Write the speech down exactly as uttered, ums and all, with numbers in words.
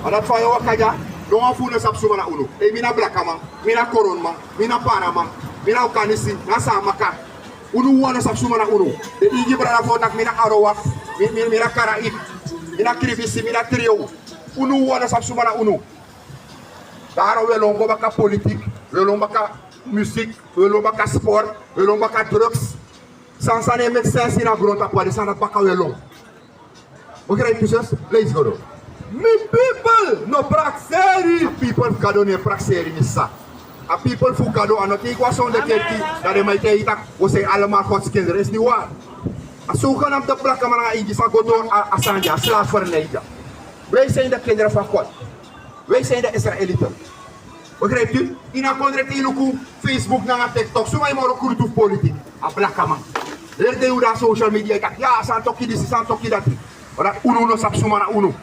A dati fa yu e waka dya, no wan fu unu no sabi suma na unu. Ei, mi na blakaman, mi na koronman, mi na paraman, mi na okanisi, mi na samaka. Unu wawan no sabi suma na unu. Den Ingi brada fu unu taki mi na Arawak, mi, mi, mi na Karaib, mi na Kribisi, mi na Trio. Unu wawan no sabi suma na unu. Daarom wi e lon go baka politik, wi e lon baka muziek, wi e lon baka sport, wi e lon baka drugs. San sani e meki sensi ini a grontapu, a den sani dati baka wi e lon. Begrijpt u, zus? Lees go door. Mi people no prakseri. People fu Gado no e prakseri, mi sa. A people fu Gado a no teki wan sonde kerki, dan den man e taigi yu taki wi o sei allemaal Gods kinderen. Is niet waar. A zogenaamde blakaman nanga Ingi san go doro a, a sani dya, a slavernij dya. Wij zijn de kinderen van God. Wij zijn de Israëlieten. Begrijpt u? Ini a kondre, te yu luku Facebook nanga TikTok, suma e moro krutu fu politik? A blakaman. Heri dei unu de na social media e taki, ya, san toki disi, san toki dati. Ma dati unu no sabi suma na unu.